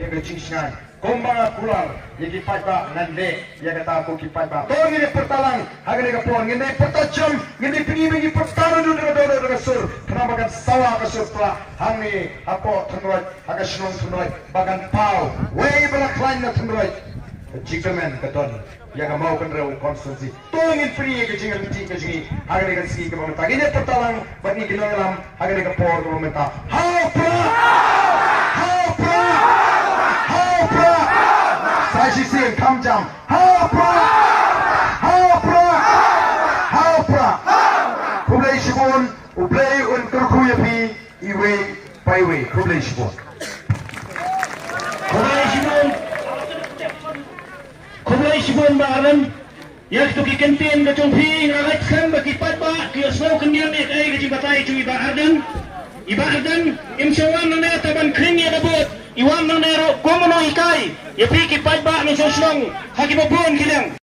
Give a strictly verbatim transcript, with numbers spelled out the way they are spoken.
ka jingsngewsih. Kumba nga kular ïa ki paidbah, ngan leh ïa kata ko ki paidbah. To ngin ïa pyrta lang ha kane ka por, ngin ïa pyrta jam, ngin ïa pyni ba ngi pyrta naduh da ka dohnud da ka sur, khnang ba kan sawa ka sur palat hangne hapoh Thynroit, ha ka shnong Thynroit, ba kan paw wei ba la khlaiñ na Thynroit. Ka jingkyrmen ka don ïa ka Mawkynrew constituency. To ngin pyni ïa ka jingïaryntih ka jong ngi ha kane ka sngi kaba mynta. Ngin ïa pyrta lang bad ngi ki nongïalam ha kane ka por kaba mynta. Ha u Prah! Ha u Prah! Ha u Prah! Sa shisien kham jam. Ha u Prah! Ha u Prah! Ha u Prah! Khublei shibun, U Blei un kyrkhu ïa phi iwei pa iwei. Khublei shibun. Khublei shibun. Khublei shibun Bah Ardent. Ïa kito ki kyntien ka jong phi, nga ngeit skhem ba ki paidbah ki ïohsngew khyndiat ïa kaei ka jingbatai jong i Bah Ardent. I Bah Ardent im shym wan nangne tang ban khring ïa ka vote, i wan nangne ruh kum uno u hikai ïa phi ki paidbah nongshong shnong ha kiba bun ki liang.